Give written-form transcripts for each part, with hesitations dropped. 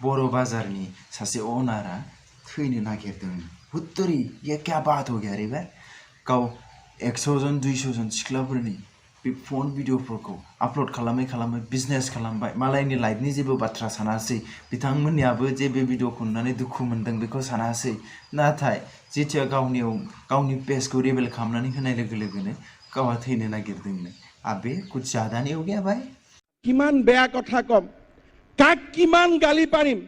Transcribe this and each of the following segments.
बोडो बाजारनि सासे ओनारा थैनो नागिरदों हुत्तरी ये क्या बात हो गया रे बे गाव 100 जन 200 जन सिख्लाफोरनि बे फन भिडिअफोरखौ आपलोड खालामै बिजनेस खालामबाय मालायनि लाइफनि जेबो बाथ्रा सानासै बिथांमोननियाबो जे बे भिडिअखौ नुनानै दुखु मोनदों बेखौ सानासै नाथाय जेथिया गावनि पेजखौ रिवेल खालामनानै होनाय लोगो लोगोनो गावहा थैनो नागिरदोंनो आबे कुछ ज्यादा नहीं हो गया भाई किमान बेया कथा कम काक किमान गाली पारिम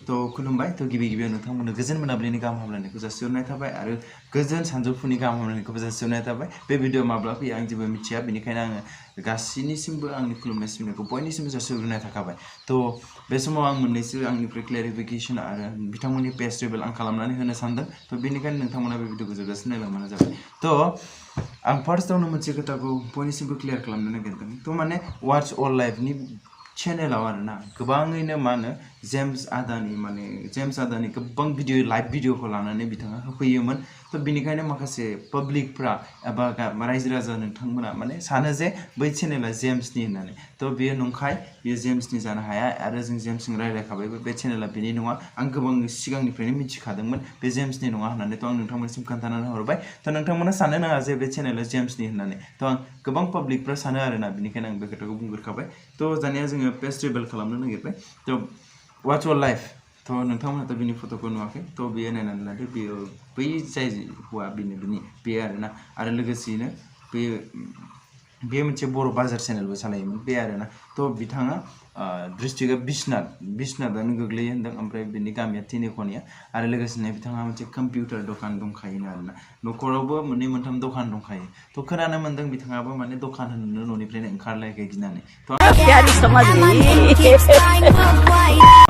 तो खुलुमबाय तो गिबि नोंथांमोननो गोजोन मोनाबिलिनि गाहाम हामलायनायखौ जासिहरनाय थाबाय आरो गोजोन सानजौफुनि गाहाम हामलायनायखौ जासिहरनाय थाबाय बे भिडिअ माब्ला फैयो आं जेबो मिथिया बेनिखायनो आङो गासिनिसिमबो आंनि खुलुमनाय सिबिनायखौ बयनिसिमबो जासिहरनाय थाखाबाय तो बे समाव आं मोननैसो आंनिफ्राय क्लेरिफिकेशन आरो बिथांमोननि पेज रिवेल आं खालामनानै होनो सानदों तो बेनिखायनो नोंथांमोना बे भिडिअखौ जोबजासिम नायलांबानो जाबाय तो आं फार्स्टआवनो मोनसे खोथाखौ बयनिसिमबो क्लियार खालामनो नागिरदों तो माने वाट्स अल लाइफनि चेनेलाव आरोना गोबाङैनो मा होनो जेम्स आदानि गोबां भिडिअ लाइभ भिडिअखौ लानानै बिथाङा होफैयोमोन तो बिनिखायनो माखासे पाब्लिकफ्रा एबा रायजो राजा नोंथांमोना माने सानो जे बै चेनेला जेम्सनि होननानै तो बेयो नंखाय बेयो जेम्सनि जानो हाया आरो जों जेम्सजों रायलायखाबायबो बे चेनेला बेनि नङा आं गोबां सिगांनिफ्रायनो मिथिखादोंमोन बे जेम्सनि नङा होननानै तो आं नोंथांमोननिसिम खोन्थानानै हरबाय तो नोंथांमोना साननो नाङा जे बे चेनेला जेम्सनि होननानै तो आं गोबां पाब्लिकफ्रा सानो आरोना बेनिखायनो आं बे खोथाखौ बुंग्रोखाबाय तो दानिया जोङो पेज रिवेल खालामनो नागिरबाय तो वाट्स अल लाइफ तो नोंथांमोनाथ' बिनि फट'खौ नुवाखै तो बेयो नायनानै लादो बेयो बै जाय हौवा बिनि बेयो आरोना आरो लोगोसेयैनो बेयो मोनसे बर' बाजार चेनेलबो सालायोमोन बे आरोना तो बिथाङा डिस्ट्रिक्टआ बिसनाथआनो गोग्लैयो होनदों ओमफ्राय बिनि गामिया तिनिखनिया आरो लोगोसेनो बिथाङा मोनसे कम्पिउटार दखान दंखायोनो आरोना न'खरावबो मोननै मोनथाम दखान दंखायो तो खोनानो मोनदों बिथाङाबो माने दखान होनो न'निफ्रायनो ओंखारलायाखै गिनानै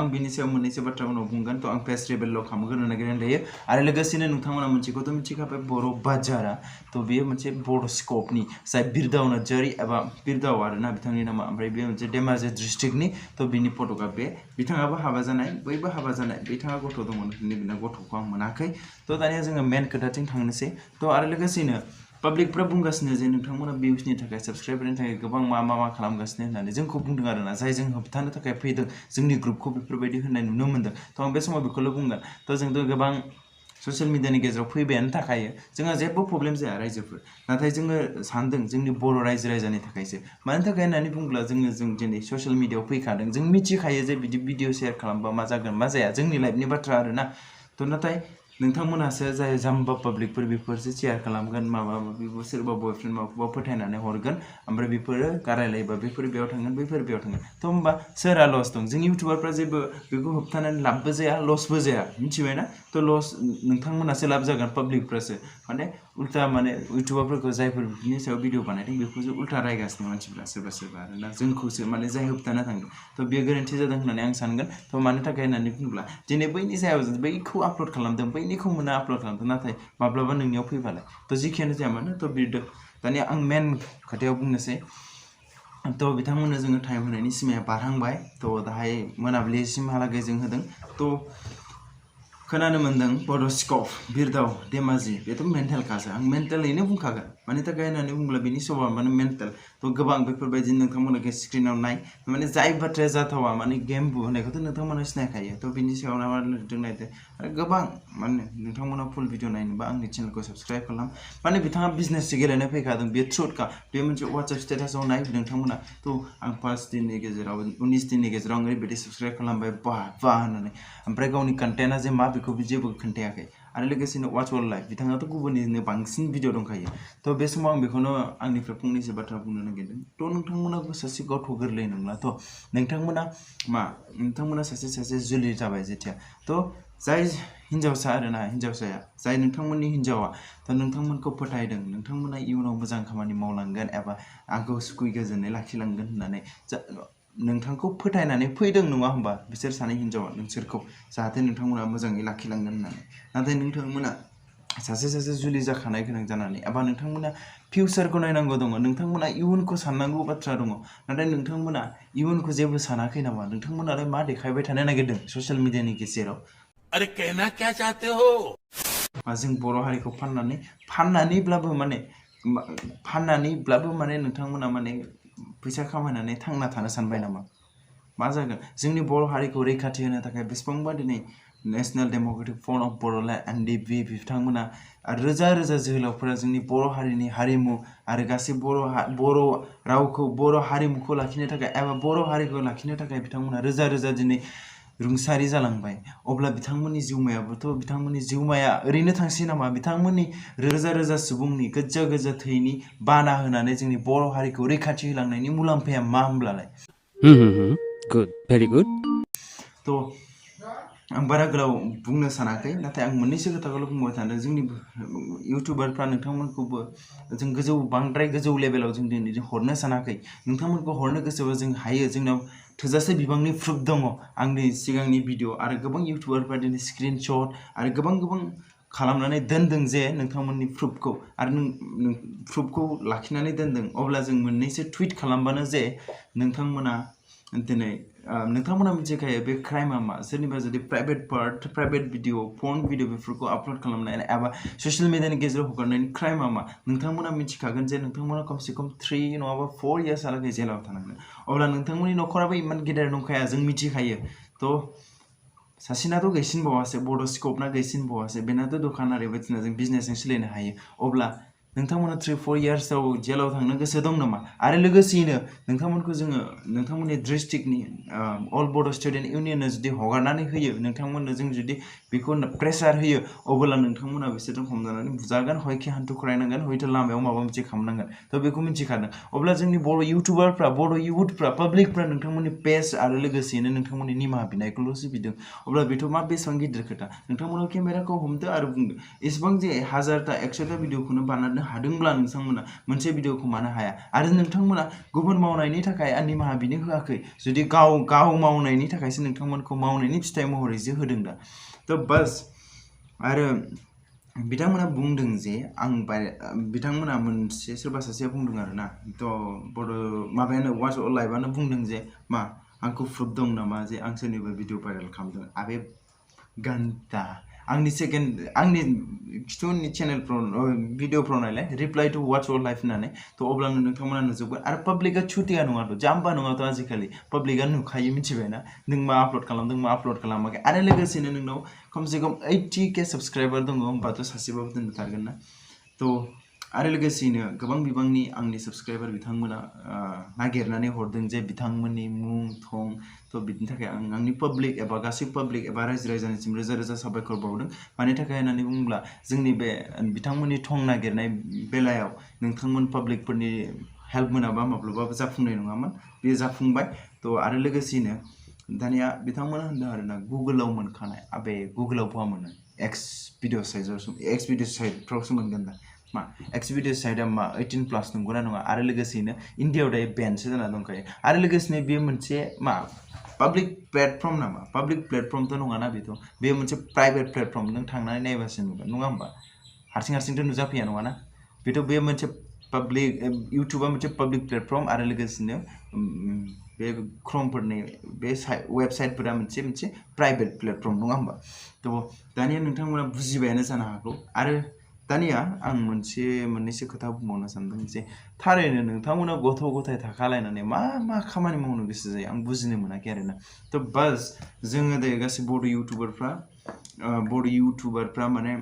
आं बिनि सायाव मोननैसो बाथ्रा उनाव बुंगोन तो आं पेज रिवेल खालामग्रोनो नागिरनाय दायो आरो लोगोसेनो नोंथांमोना मोनसेखौथ' मिथिखाबाय बर' बाजारा तो बेयो मोनसे बर' स्कपनि जाय बिरदाव नार्जारी एबा बिरदाव आरोना बिथांनि नामा ओमफ्राय बेयो मोनसे धेमाजि डिस्ट्रिक्टनि तो बिनि फट'का बे बिथाङाबो हाबा जानाय बयबो हाबा जानाय बिथाङा गथ' दंमोन बिना गथ'खौ आं मोनाखै तो दानिया जोङो मेन खोथाथिं थांनोसै तो आरो लोगोसेनो पाब्लिकफ्रा बुंगासिनो जे नोंथांमोना भिउसनि थाखाय साबस्क्राइबारनि थाखाय गोबां मा खालामगासिनो होननानै जोंखौ बुंदों आरोना जाय जों होबथानो थाखाय फैदों जोंनि ग्रुपखौ बेफोरबायदि होननाय नुनो मोनदों तो आं बे समाव बेखौल' बुंगोन तो जोंथ' गोबां ससियेल मिडियानि गेजेराव फैबायानो थाखायो जोंहा जेबो प्रब्लेम जाया रायजोफोर नाथाय जोङो सानदों जोंनि बर' रायजो राजानि थाखायसो मानि थाखाय होननानै बुङोब्ला जों दिनै ससियेल मिडियायाव फैखादों जों मिथिखायो जे बिदि भिडिअ शेयार खालामबा मा जागोन मा जाया जोंनि लाइफनि बाथ्रा आरोना तो नाथाय नोंथांमोनासो जाय जाम्बा पाब्लिकफोर बेफोरसो शेयार खालामगोन माबा सोरबा बयफ्रेन्ड माखौबा फोथायनानै हरगोन ओमफ्राय बेफोरो गारायलायबा बेफोर बेयाव थांगोन बैफोर बेयाव थांगोन तो होमबा सोरहा लस दं जों इउटुबारफ्रा जेबो बेखौ होबथानानै लाबबो जाया लसबो जाया मिथिबायना तो लस नोंथांमोनासो लाब जागोन पाब्लिकफ्रासो माने उल्टा माने इउटुबारफोरखौ जायफोर बिनि सायाव भिडिअ बानायदों बेखौसो उल्टा रायगासिनो मानसिफ्रा सोरबा आरोना जोंखौसो माने जाय होबथाना थांदों तो बेयो गोरोन्थि जादों होननानै आं सानगोन तो मानो थाखाय होननानै बुङोब्ला दिनै बैनि सायाव बैखौ आपल'ड खालामदों बैनिखौ मोना आपल'ड खालामदों नाथाय माब्लाबा नोंनियाव फैबालाय तो जिखियानो जाया मानो तो बिरदों दानिया आं मेन खोथायाव बुंनोसै तो बिथांमोननो जोङो टाइम होनायनि सिमाया बारहांबाय तो दाहाय मोनाबिलिसिमहालागै जों होदों तो खोनानो मोनदों बड' स्कप बिरदाव धेमाजि बेथ' मेन्टेलखासो आं मेन्टेलैनो बुंखागोन मानि थाखाय होननानै बुङोब्ला बिनि स्वभाव माने मेन्टेल तो गोबां बेफोरबायदि नोंथांमोना स्क्रिनाव नाय माने जाय बाथ्राया जाथावा माने गेम होनायखौथ' नोंथांमोना सिनायखायो तो बिनि सायाव मा लिरदों नायदो आरो गोबां माने नोंथांमोना फुल भिडिअ नायनोबा आंनि चेनेलखौ साबस्क्राइब खालाम माने बिथाङा बिजनेससो गेलेनो फैखादों बे ट्रुथखा बे मोनसे वाट्सएप स्टेटासाव नाय नोंथांमोना तो आं 5 दिननि गेजेराव 19 दिननि गेजेराव आं ओरैबायदि साबस्क्राइब खालामबाय बा होननानै ओमफ्राय गावनि कन्टेन्टआ जे मा बेखौ जेबो खोन्थायाखै आरो लोगोसेनो वाट्स अल लाइफ बिथाङाथ' गुबुननिनो बांसिन भिडिअ दंखायो तो बे समाव आं बेखौनो आंनिफ्राय फंनैसो बाथ्रा बुंनो नागिरदों तो नोंथांमोनाबो सासे गथ' गोरलै नंला तो नोंथांमोना सासे जुलि जाबाय जेथिया तो जाय हिन्जावसा आरोना हिन्जावसाया जाय नोंथांमोननि हिन्जावा तो नोंथांमोनखौ फोथायदों नोंथांमोना इयुनाव मोजां खामानि मावलांगोन एबा आंखौ सुखुय गोजोनै लाखिलांगोन होननानै नोंथांखौ फोथायनानै फैदों नङा होमबा बिसोर सानै हिन्जावा नोंसोरखौ जाहाथे नोंथांमोना मोजाङै लाखिलांगोन होननानै नाथाय नोंथांमोना सासे जुलि जाखानाय गोनां जानानै एबा नोंथांमोना फिउचारखौ नायनांगौ दङ नोंथांमोना इयुनखौ साननांगौ बाथ्रा दङ नाथाय नोंथांमोना इयुनखौ जेबो सानाखै नामा नोंथांमोनालाय मा देखायबाय थानो नागिरदों ससियेल मिडियानि गेजेराव अरे कहना क्या चाहते हो जों बर' हारिखौ फाननानैब्लाबो माने नोंथांमोना माने फैसा खामायनानै थांना थानो सानबाय नामा मा जागोन जोंनि बर' हारिखौ रैखाथि होनो थाखाय बेसेबांबा दिनै national democratic front of Bodoland NDP बिथांमोना आरो रोजा रोजा जोहोलावफोरा जोंनि बर' हारिनि हारिमु आरो गासै बर' रावखौ बर' हारिमुखौ लाखिनो थाखाय एबा बर' हारिखौ लाखिनो थाखाय बिथांमोना रोजा रोजा दिनै रुंसारि जालांबाय अब्ला बिथांमोननि जिउमाया ओरैनो थांसै नामा बिथांमोननि रोजा रोजा सुबुंनि गोज्जा गोज्जा थैनि बाना होनानै जोंनि बर' हारिखौ रैखाथि होलांनायनि मुलाम्फाया मा होमब्लालाय Good, very good. तो आं बारा गोलाव बुंनो सानाखै नाथाय आं मोननैसो खोथाखौल' बुंबाय थादों जोंनि इउटुबारफ्रा नोंथांमोनखौबो जों बांद्राय गोजौ लेभेलाव जों दिनै हरनो सानाखै नोंथांमोनखौ हरनो गोसोबा जों हायो जोंनाव थोजासे बिबांनि प्रुफ दङ आंनि सिगांनि भिडिअ आरो गोबां इउटुबारफ्रा दिनै स्क्रिनशट आरो गोबां खालामनानै दोनदों जे नोंथांमोननि प्रुफखौ आरो नों प्रुफखौ लाखिनानै दोनदों अब्ला जों मोननैसो टुइट खालामबानो जे नोंथांमोना दिनै नोंथांमोना मिथिखायो बे क्राइमा मा सोरनिबा जुदि प्राइभेट भिडिअ फन भिडिअ बेफोरखौ आपल'ड खालामनाय एबा ससियेल मिडियानि गेजेराव हगारनायनि क्राइमा मा नोंथांमोना मिथिखागोन जे नोंथांमोना खमसे खम 3 नङाबा 4 इयार्सहालागै जेलाव थानांगोन अब्ला नोंथांमोननि न'खराबो इमान गेदेर नंखाया जों मिथिखायो थ' सासेनाथ' गैसिनबावासो बड' स्कपना गैसिनबावासो बेनाथ' दखान ओरैबायदिना जों बिजनेसजों सोलिनो हायो अब्ला नोंथांमोना 3-4 इयार्सआव जेलाव थांनो गोसो दं नामा आरो लोगोसेयैनो नोंथांमोनखौ जोङो नोंथांमोननि डिस्ट्रिक्टनि अल बड' स्टुडेन्ट इउनियननो जुदि हगारनानै होयो नोंथांमोननो जों जुदि बेखौ प्रेसार होयो अब्ला नोंथांमोना बिसोरजों हमजानानै बुजागोन हयखि हान्थु खरायनांगोन हयथ' लामायाव माबा मोनसे खालामनांगोन थ' बेखौ मिथिखादों अब्ला जोंनि बर' इउटुबारफ्रा बर' इउथफ्रा पाब्लिकफ्रा नोंथांमोननि पेज आरो लोगोसेयैनो नोंथांमोननि निमाहा बिनायखौल'सो बिदों अब्ला बेथ' मा बेसेबां गिदिर खोथा नोंथांमोना केमेराखौ हमदो आरो बुंदो एसेबां जे 1000टा 100टा भिडिअखौनो बानायनो हादोंब्ला नोंथांमोना मोनसे भिडिअखौ मानो हाया आरो नोंथांमोना गुबुन मावनायनि थाखाय निमाहा बिनो होआखै जुदि गाव मावनायनि थाखायसो नोंथांमोनखौ मावनायनि फिथाइ महरैसो होदों दा थ' बास आरो बिथांमोना बुंदों जे बिथांमोना मोनसे सोरबा सासेया बुंदों आरोना थ' बड' माबायानो वाच लाइभआनो बुंदों जे मा आंखौ प्रुफ दं नामा जे आं सोरनिबा भिडिअ भाइरेल खालामदों आबे गान्दा आंनि खिथुनि चेनेलफ्राव भिडिअफ्राव नायलाय reply to watch all life होननानै थ' अब्लानो नोंथांमोना नुजोबगोन आरो पाब्लिकआ छुटिया नङाथ' जाम्बा नङाथ' आजिखालि पाब्लिकआ नुखायो मिथिबायना नों मा आपल'ड खालामदों मा आपल'ड खालामाखै आरो लोगोसेनो नोंनाव खमसे खम 80K साबस्क्राइबार दङ होमबाथ' सासेबाबो दोनथारगोन ना थ' आरो लोगोसेयैनो गोबां बिबांनि आंनि साबस्क्राइबार बिथांमोना नागिरनानै हरदों जे बिथांमोननि मुं थं थ' बिनि थाखाय आं आंनि पाब्लिक एबा गासै पाब्लिक एबा रायजो राजानिसिम रोजा रोजा साबायखर बावदों मानि थाखाय होननानै बुङोब्ला जोंनि बे बिथांमोननि थं नागिरनाय बेलायाव नोंथांमोन पाब्लिकफोरनि हेल्प मोनाबा माब्लाबाबो जाफुंनाय नङामोन बेयो जाफुंबाय थ' आरो लोगोसेयैनो दानिया बिथांमोना होनदों आरोना गुगोलाव मोनखानाय आबे गुगोलाव बहा मोनो एक्स भिडिअ साइटफ्रावसो मोनगोन दा मा एक्स भिडिअ साइटआ मा 18+ नंगौना नङा आरो लोगोसेयैनो इन्डियाआव दायो बेनसो जाना दंखायो आरो लोगोसेनो बेयो मोनसे मा पाब्लिक प्लेटफर्म नामा पाब्लिक प्लेटफर्मथ' नङाना बेयो मोनसे प्राइभेट प्लेटफर्म नों थांनानै नायबासो नुगोन नङा होमबा हारसिंथ' नुजाफैया नङाना बे मोनसे पाब्लिक इउटुबा मोनसे पाब्लिक प्लेटफर्म आरो लोगोसेनो बे क्रमफोरनि बे वेबसाइटफोरा मोनसे प्राइभेट प्लेटफर्म नङा होमबा थ' दानिया नोंथांमोना बुजिबायानो जानो हागौ आरो दानिया आं मोननैसो खोथा बुंबावनो सानदों जे थारैनो नोंथांमोना गथ' गथाय थाखालायनानै मा खामानि मावनो गोसो जायो आं बुजिनो मोनाखै आरोना थ' बास जोङो दायो गासै बड' इउटुबारफ्रा माने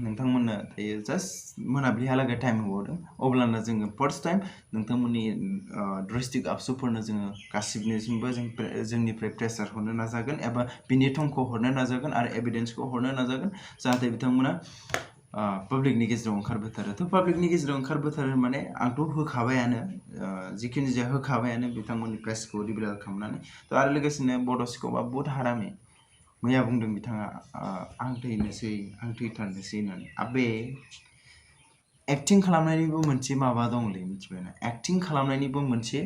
नोंथांमोननो दायो जास्ट मोनाबिलिहालागै टाइम होबावदों अब्लाना जोङो फार्स्ट टाइम नोंथांमोननि डिस्ट्रिक्ट आबसुफोरनो जोङो गासिबनिसिमबो जोंनिफ्राय प्रेसार हरनो नाजागोन एबा बिनि थंखौ हरनो नाजागोन आरो एभिडेन्सखौ हरनो नाजागोन जाहाथे बिथांमोना पाब्लिकनि गेजेराव ओंखारबोथारो थ' पाब्लिकनि गेजेराव ओंखारबोथारो माने आंथ' होखाबायानो जिखिनि जाया होखाबायानो बिथांमोननि प्रेसखौ रिभिल खालामनानै थ' आरो लोगोसेनो बड' स्कपआ बहुत हारामि मैया बुंदों बिथाङा आं थैथारनोसै होननानै आबे एक्टिं खालामनायनिबो मोनसे माबा दंलै मिथिबायना एक्टिं खालामनायनिबो मोनसे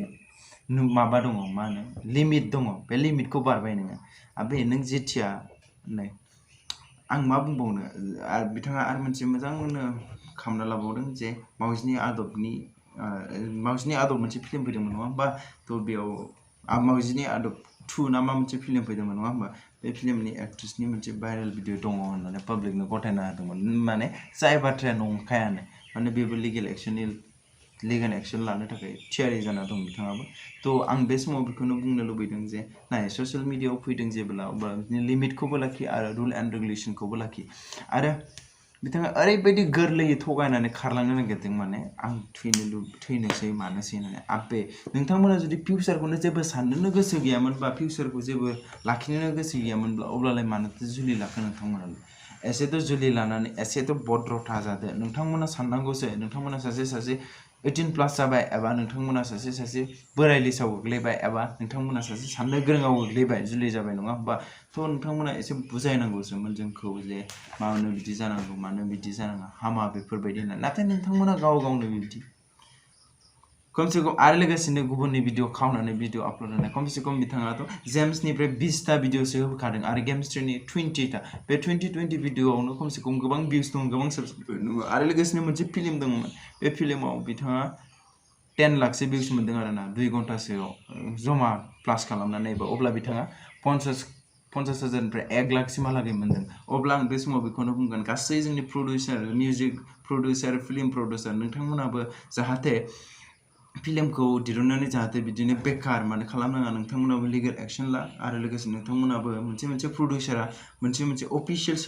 माबा दङ मा होनो लिमिट दङ बे लिमिटखौ बारबाय नोङो आबे नों जेथिया नै आं मा बुंबावनो बिथाङा आरो मोनसे मोजांनो खालामना लाबावदों जे मावजिनि आदब मोनसे फिल्म फैदोंमोन नङा होमबा थ' बेयाव मावजिनि आदब 2 ना मा मोनसे फिल्म फैदोंमोन नङा होमबा बे फिल्मनि एक्ट्रेसनि मोनसे भाइरेल भिडिअ दङ होननानै पाब्लिकनो गथायना होदोंमोन माने जाय बाथ्राया नंखायानो माने बेबो लिगेल एक्सननि लिगेल एक्शन लानो थाखाय थियारि जाना दं बिथाङाबो तो आं बे समाव बेखौनो बुंनो लुबैदों जे नाय ससियेल मिडियायाव फैदों जेब्ला अब्ला बिदिनो लिमिटखौबो लाखि आरो रुल एन्ड रेगुलेसनखौबो लाखि आरो बिथाङा ओरैबायदि गोरलैयै थगायनानै खारलांनो नागिरदों माने आं थैनोसै मानोसै होननानै आबे नोंथांमोना जुदि फिउचारखौनो जेबो साननोनो गोसो गैयामोन बा फिउचारखौ जेबो लाखिनोनो गोसो गैयामोनब्ला अब्लालाय मानोथो जुलि लाखो नोंथांमोनालाय एसेथ' जुलि लानानै एसेथ' भद्रथा जादो नोंथांमोना साननांगौसो नोंथांमोना सासे 18 प्लास जाबाय एबा नोंथांमोना सासे बोराय लिसाव गोग्लैबाय एबा नोंथांमोना सासे साननो गोरोङाव गोग्लैबाय जुलि जाबाय नङा होमबा थ' नोंथांमोना एसे बुजायनांगौसोमोन जोंखौ जे मानो बिदि जानांगौ मानो बिदि जानाङा हामा बेफोरबायदि होनना नाथाय नोंथांमोना गावनो बिदि कमसे कम आरो लोगोसेनो गुबुननि भिडिअ खावनानै भिडिअ आपल'ड होनाय कमसे कम बिथाङाथ' जेम्सनिफ्राय 20टा भिडिअसो होखादों आरो गेमस्ट्रीनि 20टा बे 20 भिडिअआवनो कमसे कम गोबां भिउस दं गोबां साबसक्राइबार दङ आरो लोगोसेनो मोनसे फिल्म दंमोन बे फिल्माव बिथाङा 10 लाखसो भिउस मोन्दों आरो ना 2 घन्टासोआव जमा प्लास खालामनानै अब्ला बिथाङा 50,000निफ्राय 1 लाखसिमहालागै मोन्दों अब्ला आं बे समाव बेखौनो बुंगोन गासै जोंनि producer music producer film producer नोंथांमोनाबो जाहाथे फिल्मखौ दिरुननानै जाहाथे बिदिनो बेकार माने खालामनाङा नोंथांमोनाबो लिगेल एक्शन ला आरो लोगोसे नोंथांमोनाबो मोनसे प्रडिउसारा मोनसे अफिशियेल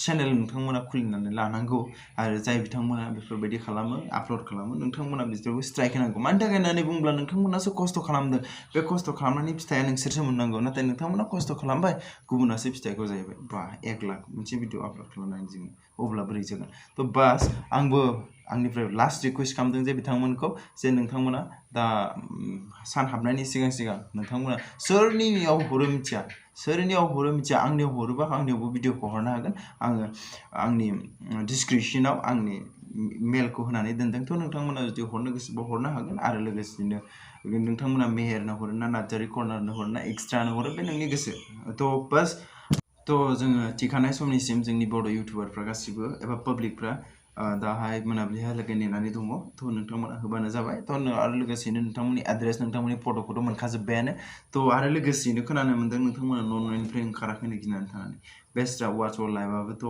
चेनेल नोंथांमोना खुलिनानै लानांगौ आरो जाय बिथांमोना बेफोरबायदि खालामो आपल'ड खालामो नोंथांमोना बिसोरखौ स्ट्राइक होनांगौ मानि थाखाय होननानै बुङोब्ला नोंथांमोनासो खस्थ' खालामदों बे खस्थ' खालामनायनि फिथाइया नोंसोरसो मोननांगौ नाथाय नोंथांमोना खस्थ' खालामबाय गुबुनासो फिथाइखौ जाहैबाय बा 1 लाख मोनसे भिडिअ आपल'ड खालामनानै जोङो अब्ला बोरै जागोन थ' बास आंबो आंनिफ्राय लास्ट रिक्वेस्ट खालामदों जे बिथांमोनखौ जे नोंथांमोना दा सान हाबनायनि सिगां नोंथांमोना सोरनियाव हरो मिथिया आंनियाव हरोबा आंनियावबो भिडिअखौ हरनो हागोन आङो आंनि डिसक्रिपसनाव आंनि मेलखौ होनानै दोनदों थ' नोंथांमोना जुदि हरनो गोसोबा हरनो हागोन आरो लोगोसेनो नोंथांमोना मेहेरनो हरो ना नार्जारि कर्नारनो हरो ना एक्सट्रानो हरो बे नोंनि गोसो थ' बास थ' जोङो थिखानाय समनिसिम जोंनि बड' इउटुबारफ्रा गासिबो एबा पाब्लिकफ्रा दाहाय मोनाबिलिहालागै नेनानै दङ थ' नोंथांमोना होबानो जाबाय थ' आरो लोगोसेनो नोंथांमोननि एड्रेस नोंथांमोननि फट'खौथ' मोनखाजोब्बायानो थ' आरो लोगोसेनो खोनानो मोन्दों नोंथांमोना न'निफ्राय ओंखाराखैनो गिनानै थानानै बेस्रा वाच अल लाइफआबोथ'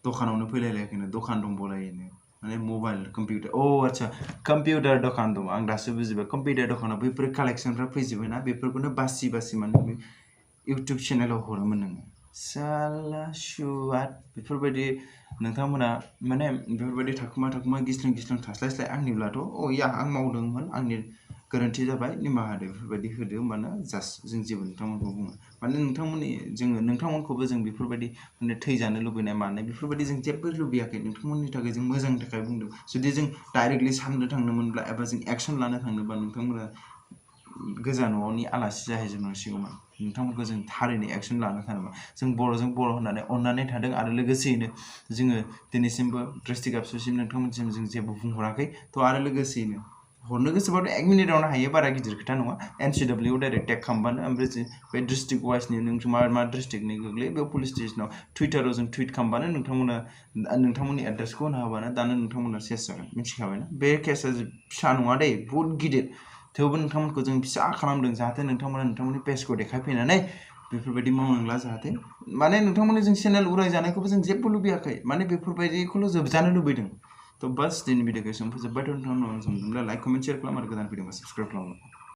दखानावनो फैलायलायाखैनो दखान दंबावलायोनो माने मबाइल कम्पिउटार आच्छा कम्पिउटार दखान दं आं दासो बुजिबाय कम्पिउटार दखानाव बैफोर कालेक्सनफ्रा फैजोबोना बेफोरखौनो बासि माने इउटुब चेनेलाव हरोमोन नोङो साला सुवाट बेफोरबायदि नोंथांमोना माने बेफोरबायदि थाखुमा गिस्लं थास्लायस्लाय आंनिब्लाथ' आं मावदोंमोन आंनि गोरोन्थि जाबाय निमाहा होदो बेफोरबायदि होदो होमबानो जास्ट जों जेबो नोंथांमोनखौ बुङो माने नोंथांमोनखौबो जों बेफोरबायदि माने थैजानो लुबैनाय मानाय बेफोरबायदि जों जेबो लुबैयाखै नोंथांमोननि थाखाय जों मोजांनि थाखाय बुंदों जुदि जों डाइरेक्टलि साननो थांनोमोनब्ला एबा जों एक्सन लानो थांनोबा नोंथांमोना गोजा न'नि आलासि जाहैजोबनांसिगौमोन नोंथांमोनखौ जों थारैनो एक्सन लानो थानोबा जों बर' होननानै अननानै थादों आरो लोगोसेयैनो जोङो दिनैसिमबो डिस्ट्रिक्ट एबसुसिम नोंथांमोनसिम जों जेबो बुंहराखै थ' आरो लोगोसेयैनो हरनो गोसोबाथ' 1 मिनिटावनो हायो बारा गिदिर खोथा नङा NCW डाइरेक्ट टेग खालामबानो ओमफ्राय बे डिस्ट्रिक्ट वाइसनि नों मा डिस्ट्रिक्टनि गोग्लैयो बेयाव पुलिस स्टेसनाव टुइटाराव जों टुइट खालामबानो नोंथांमोननि एड्रेसखौ होनो हाबानो दानो नोंथांमोना सेस जागोन मिथिखाबायना बे केसा फिसा नङा दे बुहुत गिदिर थेवबो नोंथांमोनखौ जों फिसा खालामदों जाहाथे नोंथांमोना नोंथांमोननि पेजखौ देखायफैनानै बेफोरबायदि मावनांला जाहाथे माने नोंथांमोननि जों चेनेल उरायजानायखौबो जों जेबो लुबैयाखै माने बेफोरबायदिखौल' जोबजानो लुबैदों थ' बास दिनै भिडिअखौ एसेयावनो फोजोब्बाय थ' नोंथांमोना लाइक कमेन्ट शेयार खालाम आरो गोदान फैदोंबा साबस्क्राइब खालाम